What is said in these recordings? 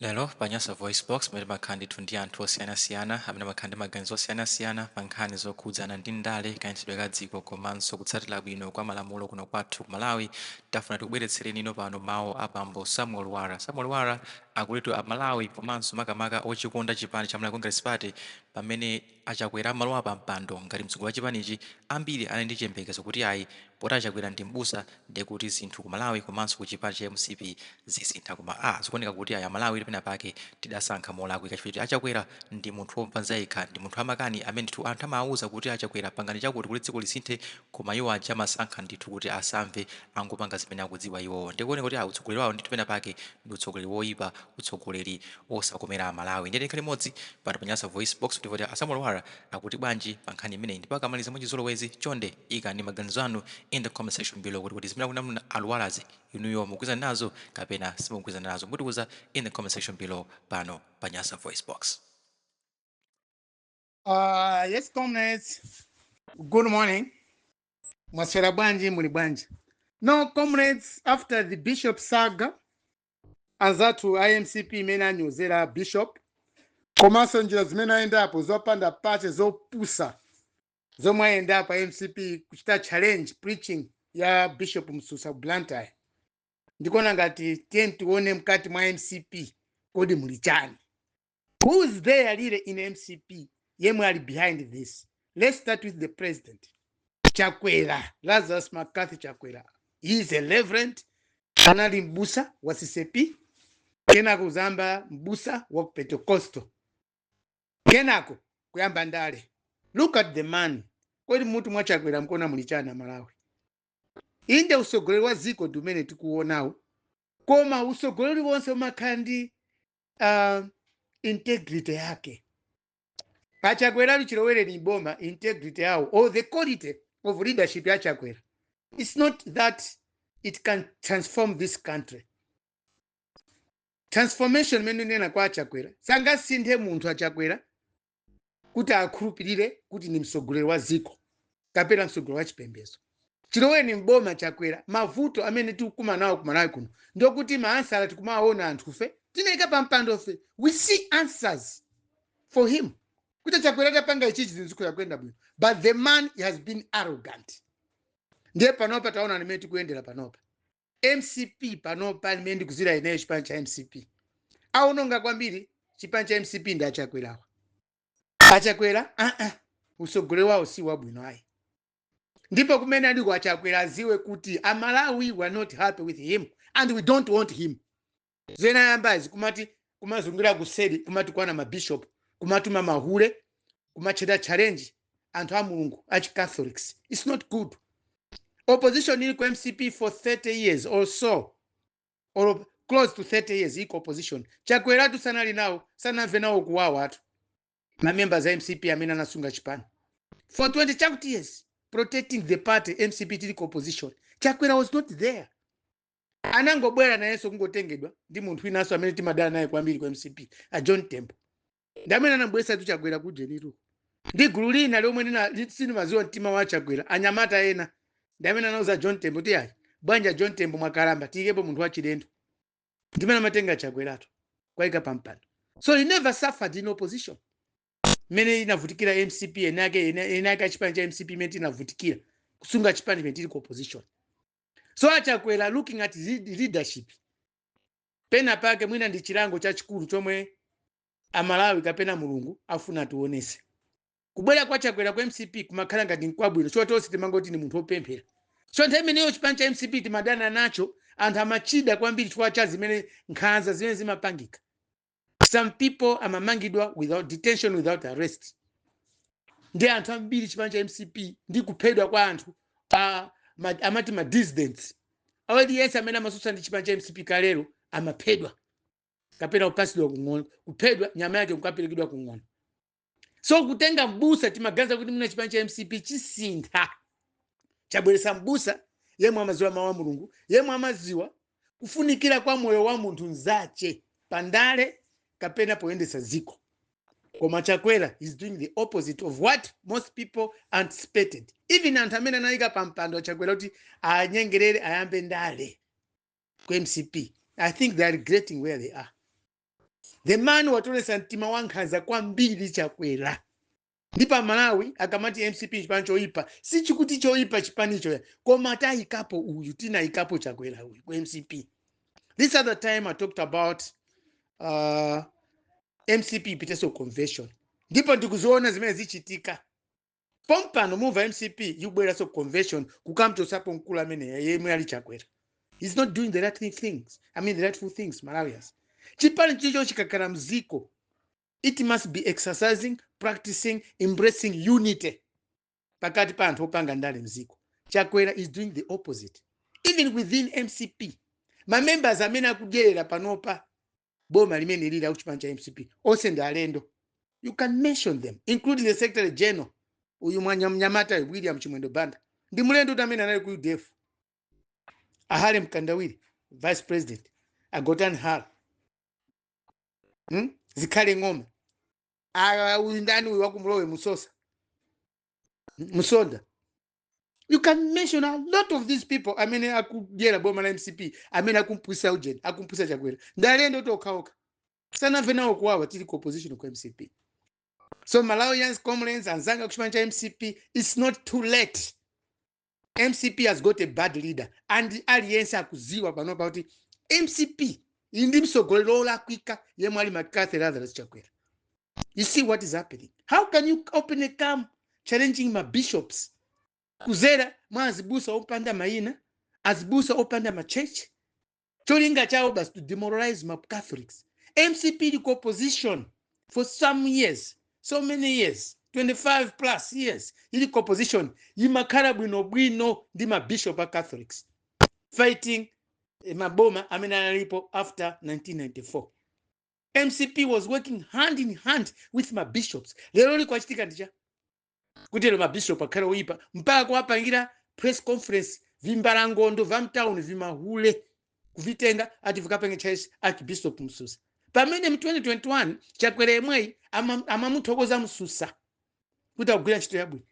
Lero pa Nyasa Voice Box, pamene timakhala ndithu ndi anthu osiyanasiyana amene amakhala ndi maganizo osiyanasiyana pa nkhani zokhudzana ndi ndale, kayendetsedwe ka dziko komanso kutsatira bwino kwa malamulo kuno kwathu ku Malawi, tafuna tikubweretsereni ino pano mawu a bambo Samuel Lwara. Samuel Lwara akuti Amalawi komanso makamaka ochikonda chipani cha Malawi Congress Party, pamene aChakwera amalowa pa mpando ngati mtsogoleri wa chipanichi, ambiri anali ndi chiyembekezo kuti ayi, poti aChakwera ndi m'busa, ndiye kuti zinthu ku Malawi komanso ku chipani cha MCP zisintha. Koma zikuoneka kuti ayi, Amalawi pena pake tidasankha molakwika, chifukwa choti aChakwera ndi munthu womva zayekha, ndi munthu amakani amene ndithu anthu amawuza kuti aChakwera, pangani chakuti kuti dziko lisinthe, koma iwo aja amasankha ndithu kuti asamve, angopanga zimene akudziwa iwowo. Ndikuoneka kuti utsogoleri wawo ndithu pena pake ndi utsogoleri woyipa, utsogoleri osakomera Amalawi. Ndiye tikhale limodzi pano pa Nyasa Voice Box kuti a Samuel Lwara akuti bwanji pa nkhani imeneyi. Ndipo akamaliza, mwachizolowezi, chonde ikani maganizo anu in the comment section below kuti zimene akunena a Lwarazi inuyo mukugwirizana nazo kapena simukugwirizana nazo. Mutiuza in the comment section below pano pa Nyasa Voice Box. Yes, comrades. Good morning. Mwaswera bwanji, muli bwanji? No, comrades, after the bishop saga, anzathu IMCP imene anyozera bishop, komanso njira zimene ayendapo zopanda pache, zopusa zomwe ayendapo IMCP kuchita challenge preaching ya Bishop Msusa Blantyre, ndikuona ngati tiye tione mkati mwa MCP, kodi muli chani? Who is there really in MCP yemwe ali behind this? Let's start with the president, Chakwera, Lazarus McCarthy Chakwera. He is a reverend, anali mbusa wa CCAP, kenako kuzamba mbusa wa ku Pentecostal, kenako kuyamba ndale. Look at the man. Kodi mutu mwa Chakwera mkona muli chani, Malawi? Inde, usogoleri wa dziko ndi umene tikuonawo, koma usogoleri wonse umakhala ndi integrity yake. Achakwera chilowereni boma, integrity yawo or the quality of leadership ya Chakwera, it's not that it can transform this country. Transformation imene nena kwa Achakwera, sangasinthe munthu Achakwera kuti akhulupirire kuti ni mtsogoleri wa dziko kapena mtsogoleri wa chipembedzo. Chilowereni mboma Chakwera, mavuto amene tikukumana nawo kumalawi kuno ndokuti ma answer tikumaona anthufe tinayika pa mpando fe. We see answers for him kuti Chakwera tapanga ichichi, zinthu zikhoza kuyenda bwino, but the man has been arrogant. Ndiye panopa taona limene tikuyendera panopa MCP. Panopa limene ndikuzira ineyo, chipani cha MCP aononga kwambiri. Chipani cha MCP ndi Achakwerawa. Achakwera utsogoleri wawo si wabwino ayi. Ndipo kumene aliko Achakwera aziwe kuti Amalawi were not happy with him and we don't want him. Zena yambazi kumati kumazungira kuseri, kumati kwana mabishop, kumatuma mahule, kumachita challenge anthu a Mulungu achi Catholics. It's not good. Opposition ili ku MCP for 30 years or so, or close to 30 years iko opposition. Chakweratu sanali nawo, sanamve nawo kuwawa atu. Ma members a MCP amene anasunga chipani for 20 chakuti years protecting the party MCP tili ku opposition, Chakwera was not there. Anangobwera nayenso kungotengedwa ndi munthu winanso amene timadala naye kwambiri ku MCP, a John Tembo, ndi amene anabweretsa tu Chakwera kujenitu ndi gulu lina lomwe sinimaziwa mtima wa Chakwera. Anyamata ena ndi amene anauza John Tembo ti ayi, bwanja John Tembo mwakalamba, tiyikepo munthu wachilendo. Ndimene amatenga Chakwerato kwayika pampando. So he never suffered in opposition mmene inavutikira MCP enake enake achipani cha MCP, imene tinavutikira kusunga chipani chimene tili ku opposition. So Achakwera, looking at leadership, pena pake mwina ndi chilango chachikulu chomwe Amalawi kapena Mulungu afuna tionese. Kubwera kwa Chakwera ku MCP kumakhala ngati nkwabwino, choti tonse timangoti ni munthu wopemphera. So nthawi imeneyo chipani cha MCP timadana nacho, anthu amachida kwambiri chifukwa cha zimene nkhanza zimene zimapangika. Some people amamangidwa without detention, without arrest, ndi anthu ambiri. Chipani cha MCP ndi kuphedwa kwa anthu amati ma dissidents, aliyense amene amasusa ndi chipani cha MCP kalero amaphedwa kapena kupasidwa kung'ono, kuphedwa, nyama yake kukaperekedwa kung'ono. So kutenga mbusa, timaganiza kuti mwina chipani cha MCP chisintha. Chabweresa mbusa yemwe amaziwa mawu a Mulungu, yemwe amaziwa kufunikira kwa moyo wa munthu mzache pandale kapena poyendetsa dziko. Koma Chakwera is doing the opposite of what most people anticipated. Even anthu amene anayika pa mpando wa Chakwera kuti anyengerere ayambe ndale ku MCP, I think they are regretting where they are. The man watonesa mtima wankhanza kwambiri, Chakwera. Ndi Amalawi akamati MCP chipani choyipa, sichikuti choyipa chipanicho, koma tayikapo uyu, tinayikapo Chakwera uyu ku MCP. This other time I talked about MCP ipiteso convention, ndipo ndikuziona zimene zichitika pompano. Mumva MCP ikubweranso convention kukamchosapo mkulu amene yemwe ali Chakwera. He's not doing the right things, I mean, the rightful things. Malawians, chipani chicho chikakhala mziko, it must be exercising, practicing, embracing unity pakati pa anthu opanga ndale mziko. Chakwera is doing the opposite. Even within MCP, mamembers amene akudyerera panopa boma limene lili akuchipani cha MCP onse ndi alendo. You can mention them, including the secretary general uyu mwanyamnyamata William Chimwendo Banda, ndi mlendo kuti amene anali ku UDF. Ahale Mkandawiri, vice president, Agotan Hara, Zikhale Ng'oma. Ah, uyu ndani uyu wakumlowe, Musosa Musonda. You can mention a lot of these people amene akudyera boma la MCP, amene akumpwisa ujeni, akumpwisa Chakwera, ndi alendo tokhaokha, sanamve nawo kuwawa tili ku opposition ku MCP. So Malawians, comrades, anzanga kuchipani cha MCP, it's not too late. MCP has got a bad leader, and aliyense akuziwa panopa kuti MCP ili ndi mtsogoleri olakwika yemwe ali McCarthy Lazarus Chakwera. You see what is happening? How can you open a camp challenging ma bishops kuzera mwa azibusa opanda mayina, azibusa opanda machechi? Cholinga chawo basi to demoralize ma Catholics. MCP ili ku opposition for some years, so many years, 25 plus years ili ku opposition, imakhala bwinobwino ndi mabishop a Catholics, fighting maboma amene analipo after 1994. MCP was working hand in hand with mabishops. Lero likwachitika ndicha kuti lero mabishop akhale oyipa mpaka kuwapangira press conference vimbalangondo va mtown, vimahule, kuvitenga ati vikapange church Archbishop Msusa, pamene mu 2021 Chakwera yemweyi amamuthokoza Msusa kuti akugwira ntchito yabwino.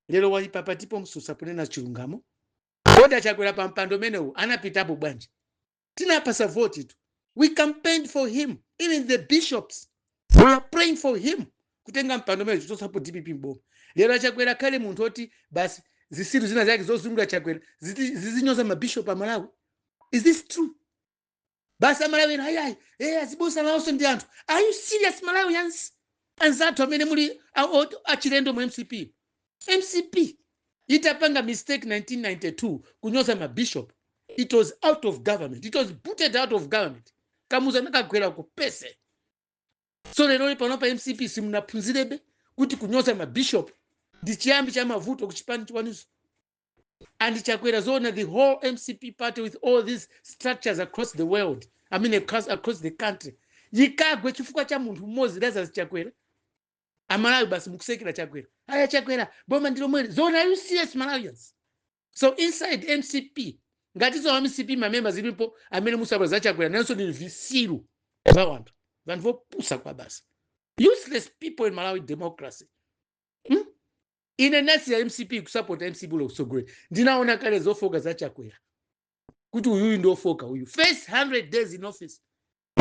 Lero waipa patipo Msusa kunena chilungamo? Kodi Achakwera pa mpando umenewu anapitapo bwanji? Tinapasa voti tu, we campaigned for him, even the bishops were praying for him kutenga mpando umene chitosapo DPP mboma. Lero Achakwera khale munthu oti basi zisilu zina zake zozungulira Chakwera zizinyoza mabishop amalawi. Is this true? Basi Amalawi ena, ayayi, azibusa nawonso ndi anthu. Are you serious, Malawians anzathu amene muli achilendo mu MCP? MCP itapanga mistake 1992 kunyoza mabishop, it was out of government, it was booted out of government. Kamuzu anakagwera kupese. So lero panopa MCP simunaphunzirebe kuti kunyoza mabishop ndi chiyambi cha mavuto kuchipani chiwanizo? And Chakwera zoona, the whole MCP party with all these structures across the world, I mean, across the country, yikagwe chifukwa cha munthu mmodzi, Lazarus Chakwera? Amalawi basi mukusekera Chakwera, aya Chakwera boma ndilo mwere. Zoona, are you serious, Malawians? So inside MCP, ngati zo MCP mamemba zilipo amene musabwa za Chakwera, nanso ndi visilu va wanthu, vanthu vopusa kwa basi, useless people in Malawi democracy, Ine nasiya MCP, kusapota MCP ulo kusogolera, ndinaona kale zofoka za Chakwera kuti uyuyu ndiofoka uyu. First 100 days in office,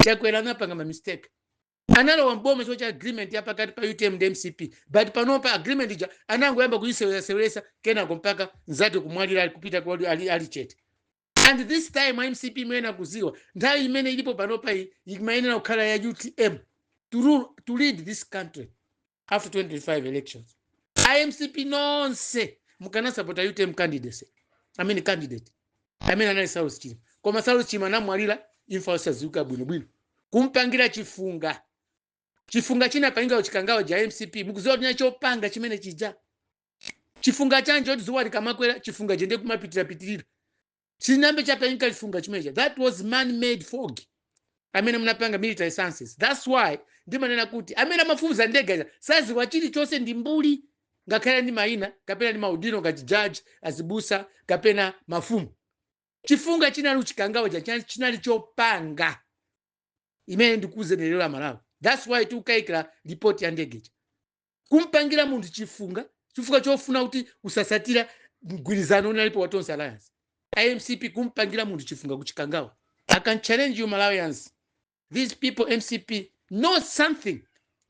Chakwera anapanga ma mistake. Analowa mboma chifukwa cha agreement ya pakati pa UTM ndi MCP, but panopa agreement ija anangoyamba kuyiseweresewelesa, kenako mpaka nzati kumwalira ali kupita kwa ali chete. And this time MCP imene kuziwa nthawi imene ilipo panopa iyi imayenera kukhala ya UTM to rule, to lead this country after 2025 elections. IMCP nonse mukanasapota UTM candidacy, I mean, candidate amene anali Saulos Chilima. Koma Saulos Chilima anamwalira imfa osadziwika bwinobwino, kumpangira chifunga. Chifunga chinapangika Chikangawa ja MCP, mukuziwa kuti chopanga chimene chija chifunga chanje kuti zuwa likamakwera chifunga chende kumapitirapitirira, chinambe chapangika chifunga chimenecha. That was man made fog amene munapanga military sciences. That's why ndimanena kuti amene amafufuza ndege aja saziwa chilichonse, ndi mbuli, ngakhale ndi mayina kapena ndi maudino ngati judge, azibusa kapena mafumu. Chifunga chinali Chikangawa cha chinali chopanga imene ndikuuzeni lero la Malawi. That's why tikukayikira ripoti ya ndegeja, kumpangira munthu chifunga chifukwa chofuna kuti usasatira mgwirizano unalipo wa Tonse Alliance. IMCP kumpangira munthu chifunga kuchikangawa. I can challenge you, Malawians. These people, MCP, know something,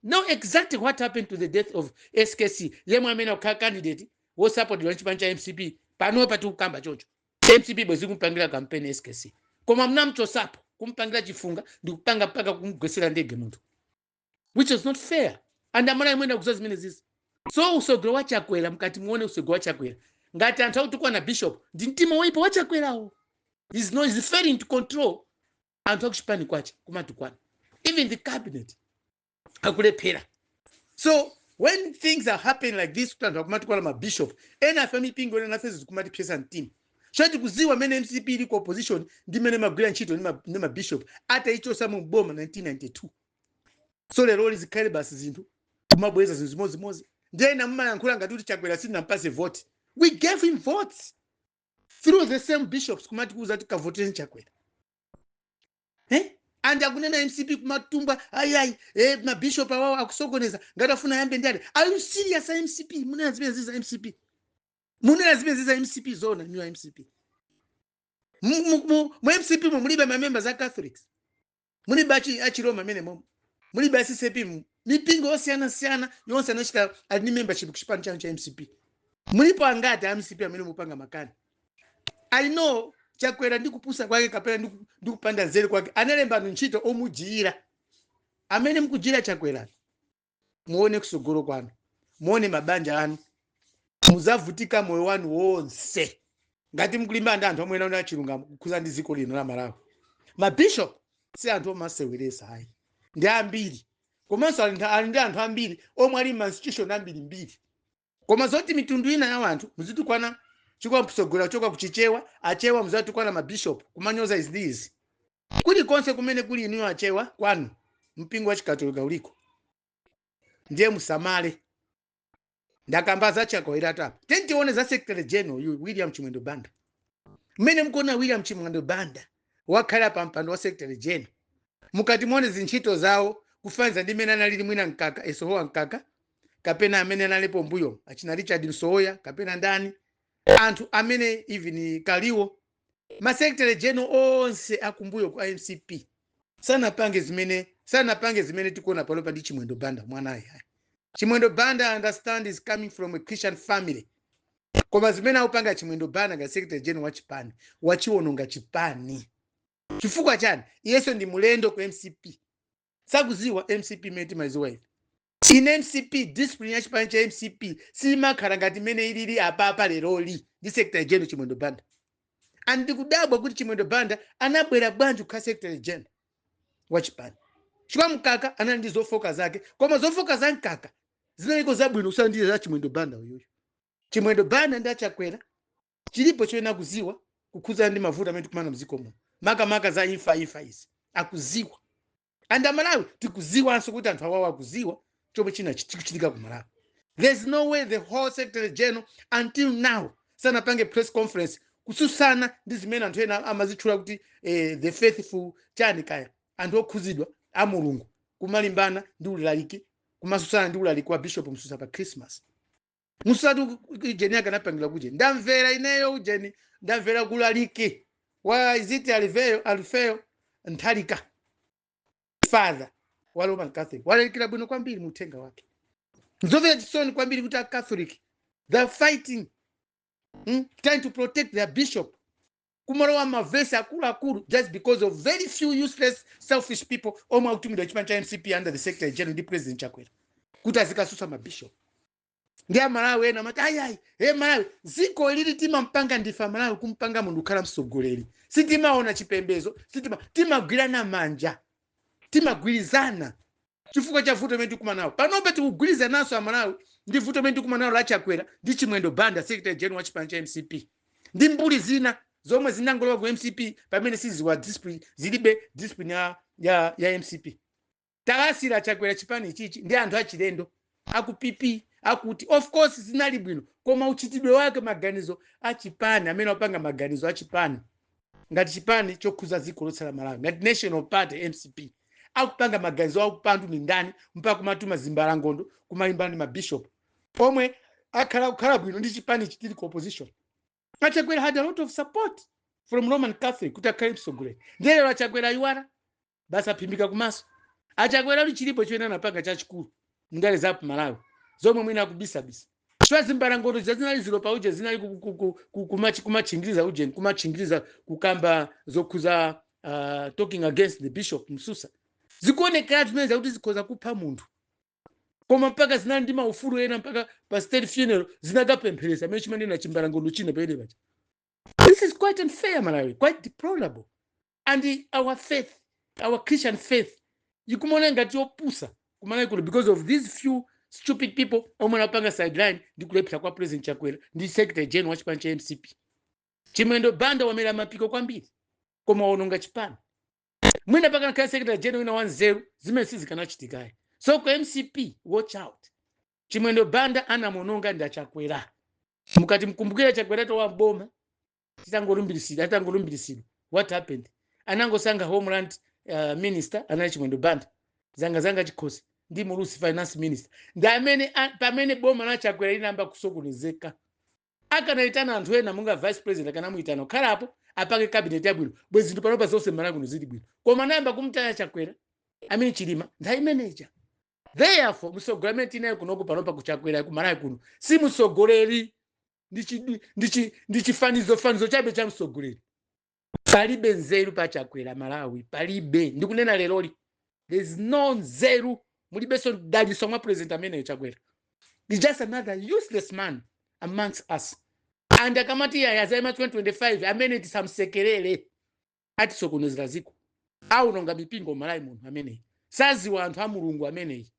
know exactly what happened to the death of SKC, yemwe amene akukhala candidate wosupportedwa chipani cha MCP. Panopa tikukamba chocho, MCP bwezi kumpangira campaign SKC, koma mnamchosapo, kumpangira chifunga ndikupanga mpaka kumgwesera ndege munthu, which is not fair. And amala imwene akuziwa zimene zizi. So usogolo wa Chakwera, mkati muone usogolo wa Chakwera, ngati anthu akutukwana bishop, ndi mtima woipa wa Chakwerawo. Is no is failing to control anthu akuchipani kwache kumatukwana. Even the cabinet akulephera. So when things are happening like this, kuti anthu akumatukwana mabishop ena, afe mipingo ena nafe zikumatipyesa mtima. So tikuziwa mene MCP ili ku opposition ndi mene magwira ntchito ndi mabishop ataichosa mu boma 1992. So lero lizikhale basi zinthu kumabweza zinthu zimozimozi. Ndiye ena mumayankhula ngati kuti Chakwera sinampase vote. We gave him votes through the same bishops, kumati kuuza kuti kavoteni Chakwera, eh? And akunena MCP kumatumba, ayiayi, mabishop awawo akusokoneza, ngati afuna yambe ndale. Are you serious, a MCP? Munena zimene ziza MCP, munena zimene ziza MCP zona niyo MCP? Mu MCP mo mulibe mamembers a Catholics, mulibe achiroma amene momo, mulibe a CCP, mipingo yosiyanasiyana yonse anachita ali ndi membership kuchipani chanu cha MCP. Mulipo angati a MCP amene mupanga makani? I know Chakwera ndi kupusa kwake kapena ndi kupanda nzeru kwake analemba anthu ntchito omujiyira. Amene mukujira Chakwera, muone kusogolo kwanu, muone mabanja anu, muzavutika moyo wanu wonse ngati mukulimbana ndi anthu omwe ena chilungamo kukhuza ndi dziko lino la Malawi. Mabishop si anthu omaseweresa ayi, ndi ambiri, komanso ali ndi anthu ambiri omwe ali ma institution ambirimbiri. Koma zoti mitundu ina ya anthu muzitukwana chikwa msogolera choka kuchichewa, Achewa muzatukwana mabishop, kumanyoza izi ndi izi, kulikonse kumene kuli inuyo Achewa kwanu mpingo wa Chikatolika uliko. Ndiye musamale. Ndakamba za Chakwera tapa, tentione za Secretary General yu William Chimwendo Banda. Mmene mukuona William Chimwendo Banda wakhala pa mpando wa Secretary General, mukati muone zintchito zawo kufananiza ndi mmene analili mwina Mkaka, Esohowa Mkaka, kapena amene analipo mbuyo achina Richard Msowoya, kapena ndani, anthu amene even kaliwo, ma Secretary General onse akumbuyo ku MCP sanapange zimene tikuona panopa ndi Chimwendo Banda mwanayi ayi. Chimwendo Banda, I understand, is coming from a Christian family, koma zimene akupanga Chimwendo Banda nga Secretary General wa chipani, wachiwononga chipani. Chifukwa chani? Iyenso ndi mulendo ku MCP, sakuziwa MCP imene timaziwa ife. Ine MCP, discipline ya chipani cha MCP simakhala ngati imene ilili apapa leroli ndi Secretary General Chimwendo Banda. And ndikudabwa kuti Chimwendo Banda anabwera bwanji kukhala Secretary General wa chipani, chifukwa Mkaka anali ndi zofoka zake, koma zofoka za Mkaka zinaliko zabwino kusala ndi za Chimwendo Banda uyuyu. Chimwendo Banda ndi aChakwera chilipo choyenera kuziwa kukhudzana ndi mavuto amene tikumana mdziko muno, makamaka za imfa. Imfa izi akuziwa, and Amalawi tikuziwanso kuti anthu awawo akuziwa chomwe china chikuchitika ku Malawi. There's no way the whole Secretary General until now sanapange press conference kususana ndi zimene anthu ena amazitchula kuti the faithful chani kaya, anthu okhuzidwa a Mulungu, kumalimbana ndi ulaliki, kumasusana ndi ulaliki wa Bishop Msusa pa Christmas. Musati ujeni akanapangira kuje, ndamvera ineyo ujeni, ndamvera kulaliki wa iziti Alifeyo Nthalika, father wa Roman Catholic, walalikira bwino kwambiri mu uthenga wake. Nzomvetsa chisoni kwambiri kuti a Catholic, they're fighting, trying to protect their bishop, kumalowa mavesi akuluakulu just because of very few useless, selfish people omwe akutumidwa chipani cha MCP under the Secretary General ndi President Chakwera kuti azikasusa mabishop. Ndi Amalawi ena amati ayiayi, he Malawi, dziko lili timampanga ndife Amalawi kumpanga munthu kukhala mtsogoleri. Sitimaona chipembezo, sitima timagwirana manja, timagwirizana chifukwa cha vuto imene tikumana nawo panopa. Tikugwirizananso Amalawi ndi vuto imene tikumana nalo la Chakwera ndi Chimwendo Banda, Secretary General wa chipani cha MCP, ndi mbuli zina zomwe zinangolowa ku MCP pamene siziwa discipline, zilibe discipline ya MCP. Takasira Chakwera chipani ichichi ndi anthu achilendo aku PP akuti of course zinali bwino, koma uchitidwe wake, maganizo achipani amene apanga, maganizo achipani ngati chipani chokhuza dziko lonse la Malawi, ngati national party MCP, akupanga maganizo akupandu ni ndani mpaka kumatuma zimbalangondo kumalimbana ndi mabishop omwe akhala kukhala bwino ndi chipani chitili ku opposition? Achakwera had a lot of support from Roman Catholic kuti akhale mtsogoleri. Ndiye lero Achakwera ayiwala. Basi aphimbika kumaso. Achakwera kuti chilipo chimene anapanga chachikulu mndale za Malawi zomwe mwina akubisabisa, chifukwa zimbalangondo zinali zilo pauje zinali kumachingiriza ujeni, kumachingiriza kukamba zokhuza talking against the Bishop Msusa. Zikuonekera zimene zakuti zikhoza kupha munthu, koma mpaka zinali ndi maufulu ena, mpaka pa state funeral zinakapempheresa amene chimanena chimbalangondo china pamene paja. This is quite unfair, Malawi, quite deplorable. And our faith, our Christian faith, ikumaona ngati yopusa kumalawi kuno because of these few stupid people omwe anapanga sideline ndi kulephera kwa President Chakwera ndi Secretary General wa chipani cha MCP. Chimwendo Banda wamera mapiko kwambiri, koma waononga chipani. Mwina pakanakhala Secretary General wina wanzeru, zimene sizikanachitikayi. So ku MCP, watch out. Chimwendo Banda anamononga ndi Achakwera. Mukati mkumbukire, Chakwera towa mboma titangolumbiritsidwa, atangolumbiritsidwa, what happened? Anangosankha Homeland Minister anali Chimwendo Banda, zanga zanga chikhosi ndi Mulusi Finance Minister, ndi amene pamene boma la Chakwera linayamba kusokonezeka. Akanayitana anthu ena monga Vice President, akanamuyitana kukhalapo apange cabinet yabwino, bwe zinthu panopa zonse mmalawi kuno zili bwino. Koma anayamba kumutaya Chakwera amene Chilima nthawi imeneja. Therefore, mtsogoleri amene tinaye kunoko panopa kuchakwera kumalawi kuno si mtsogoleri, ndi chifanizo fanizo chabe cha mtsogoleri. Palibe nzeru pachakwera Malawi, palibe. Ndikunena leroli, there is no nzeru, mulibenso daliso mwa President ameneyo. Chakwera is just another useless man amongst us. And akamati yaya zaima 2025, amene tisamsekerere, atisokonezera ziko, aunonga mipingo Malawi. Munthu ameneyi saziwa anthu a Mulungu ameneyi.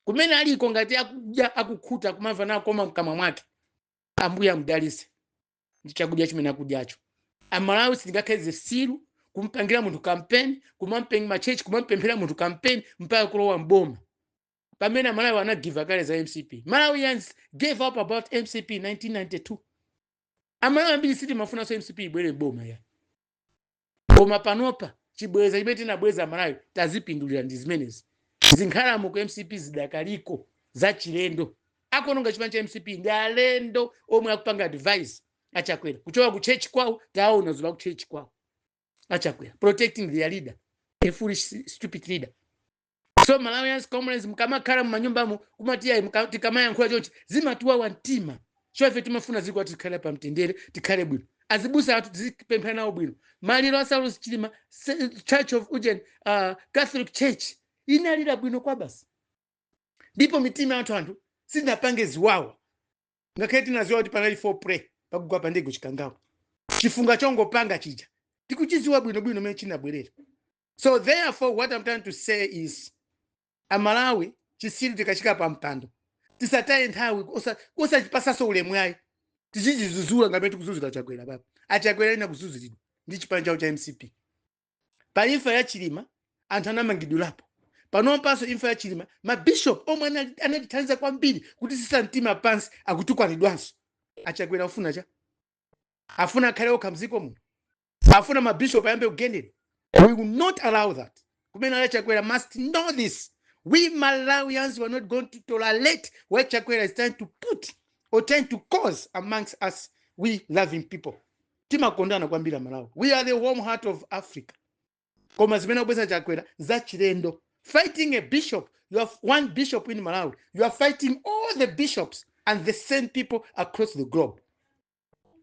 Kumene aliko, ngati akudya akukhuta, kumamva nakoma mkamwa mwake, Ambuye amudalise ndi chakudya chimene akudyacho. Amalawi sitingakhale zisilu kumpangira munthu campaign, kumampenga ma church, kumampemphera munthu campaign mpaka kulowa mboma, pamene Amalawi anagiva kale za MCP. Malawians gave up about MCP 1992. Amalawi ambiri sitimafunanso MCP ibwere mboma ya. Koma panopa chibweza chimene tinabweza Amalawi tazipindulira ndi zimenezi. Zinkhalamo ku MCP zidakaliko zachilendo. Akuononga chipani cha MCP ndi alendo omwe akupanga advice Achakwera kuchoka ku church kwawo. Taona zuva ku church kwawo Achakwera protecting their leader, a foolish, stupid leader. So Malawians, comrades, mkamakhala mumanyumbamo kumatiya tikamayankhula chonchi zimatiwawa mtima. So ife timafuna ziko ati tikhale pamtendere, tikhale bwino, azibusa athu tizipemphera nawo bwino. Maliro a Saulos Chilima, Church of ujen, Catholic Church inalira bwino kwa basi, ndipo mitima yathu anthu sinapange ziwawa, ngakhale tinaziwa kuti panali foul play pakugwa pa ndege Chikangawa. Chifunga chongopanga chija tikuchiziwa bwinobwino mene chinabwerera. So therefore, what I'm trying to say is, Amalawi, chisiri tikachika pa mpando, tisataye nthawi osachipasaso ulemu ayi. Tichichizuzula ngamene tikuzuzula Chakwera papa. Achakwera ina kuzuzulidwa ndi chipani chawo cha MCP. Pa imfa ya Chilima anthu anamangidwirapo. Panopanso imfa ya Chilima, mabishop omwe anatithandiza kwambiri kuti sisa mtima pansi akutukwanidwanso. Achakwera afuna cha afuna akhale okha mdziko muno, afuna mabishop ayambe kugendera. We will not allow that. Kumene ali Chakwera must know this: we Malawians were not going to tolerate what Chakwera is trying to put or trying to cause amongst us. We loving people, timakondana kwambiri Malawi. We are the warm heart of Africa. Koma zimene akubweza Chakwera zachilendo, fighting a bishop. You have one bishop in Malawi, you are fighting all the bishops and the same people across the globe.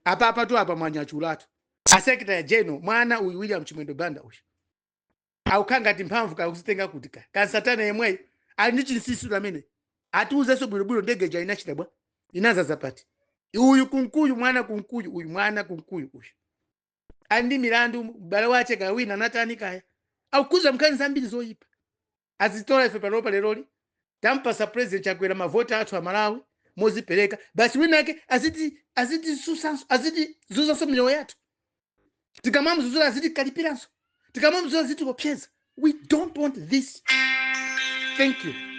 Apa apa tu apa mwanyachulatu a Secretary General, mwana uyu William Chimwendo Banda uyu akukhala ngati mphamvu kakuzitenga kuti ka kansatana yemweyo ali ndi chinsinsi amene atiuzenso bwinobwino ndege ija inachita bwa, inazaza pati. Uyu Kunkuyu, mwana Kunkuyu uyu, mwana Kunkuyu uyu ali ndi milandu, m'bale wache kaya wina anatani kaya, akukuza mkhani zambiri zoyipa azitola. Ife panopa leroli tampasa President Chakwera mavoti athu a Malawi mozipereka basi. Winake aziti azitisusanso, azitizuzanso miyoyo yathu. Tikamamuzuzula azitikalipiranso, tikamamuzuzula azitikopyeza. We don't want this. Thank you.